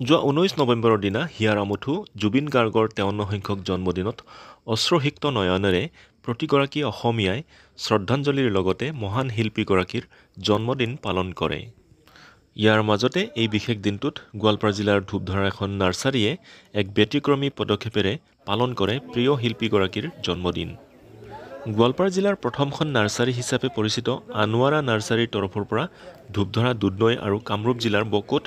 যোৱা 19 নৱেম্বৰৰ দিনা হিয়াৰ আমঠু জুবিন গাৰ্গৰ 53 সংখ্যক জন্মদিনত অশ্ৰুসিক্ত নয়নেৰে প্ৰতিগৰাকী অসমীয়াই শ্ৰদ্ধাঞ্জলিৰ লগতে মহান শিল্পীগৰাকীৰ জন্মদিন পালন কৰে। ইয়াৰ মাজতে এই বিশেষ দিনটোত গোৱালপাৰা জিলাৰ ধূপধৰাৰ এখন নাৰ্চাৰীয়ে এক ব্যতিক্ৰমী পদক্ষেপেৰে পালন কৰে প্ৰিয় শিল্পীগৰাকীৰ জন্মদিন। গোৱালপাৰা জিলাৰ প্ৰথমখন নাৰ্চাৰী হিচাপে পৰিচিত আনোৱাৰা নাৰ্চাৰীৰ তৰফৰ পৰা ধূপধৰা, দুধনৈ আৰু কামৰূপ জিলাৰ বকোত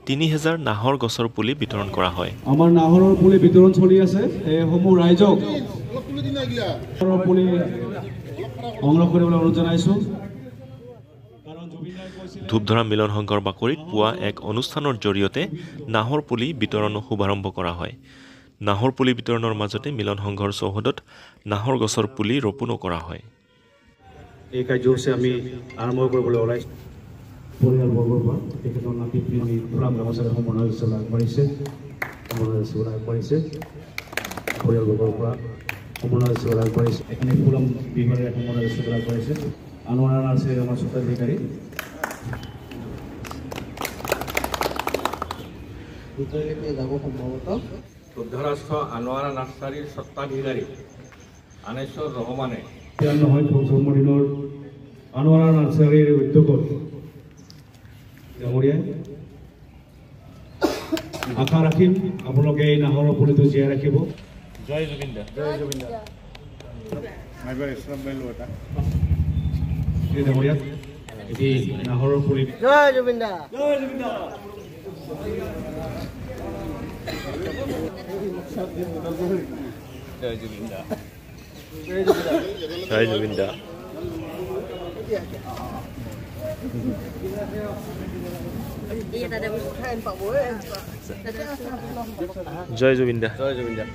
3000 নাহৰ গছৰ পুলি বিতৰণ কৰা হয়। আমাৰ নাহৰৰ পুলি বিতৰণ চলি আছে, সেইসমূহ ৰাইজক পুলি সংগ্ৰহ কৰিবলৈ অনুৰোধ জনাইছোঁ। ধূপধৰা মিলন সংঘৰ বাকৰিত পুৱা এক অনুষ্ঠানৰ জৰিয়তে নাহৰ পুলি বিতৰণ শুভাৰম্ভ কৰা হয়। নাহৰ পুলি বিতৰণৰ মাজতে মিলন সংঘৰ চৌহদত নাহৰ গছৰ পুলি ৰোপণো কৰা হয়। এই কাৰ্যসূচী আমি আৰম্ভ কৰিবলৈ ওলাইছোঁ। পৰিয়ালবৰ্গৰ পৰা তেখেতৰ নাতি প্ৰেমী ফুলাম গামোচাৰে সম্বৰ্ধনা আগবাঢ়িছে, সম্বৰ্ধনা আগবাঢ়িছে। পৰিয়ালবৰ্গৰ পৰা সম্বৰ্ধনা আগবাঢ়িছে। এখানে ফুলাম বিভাগেৰ সম্বৰ্ধনা আগবাঢ়িছে। আনোয়াৰা নাৰ্সাৰিৰ আমাৰ স্বত্বাধিকাৰী ধূপধৰাস্থ আনোৱাৰা নাৰ্চাৰীৰ স্বত্বাধিকাৰী আনেশ্বৰ ৰহমানে নহয় জন্মদিনৰ আনোৱাৰা নাৰ্চাৰীৰ উদ্যোগত ডাঙৰীয়াই আশা ৰাখিম আপোনালোকে এই নাহৰৰ পুলিটো জীয়াই ৰাখিব। জয় জুবিন দা। জয় জুবিন দা। ডাঙৰীয়াক এটি নাহৰৰ পুলি। জয় জুবিন দা। জয় জুবিন দা। জয় জুবিন দা। জয় জুবিন দা। জয় জুবিন দা। জয় জুবিন দা।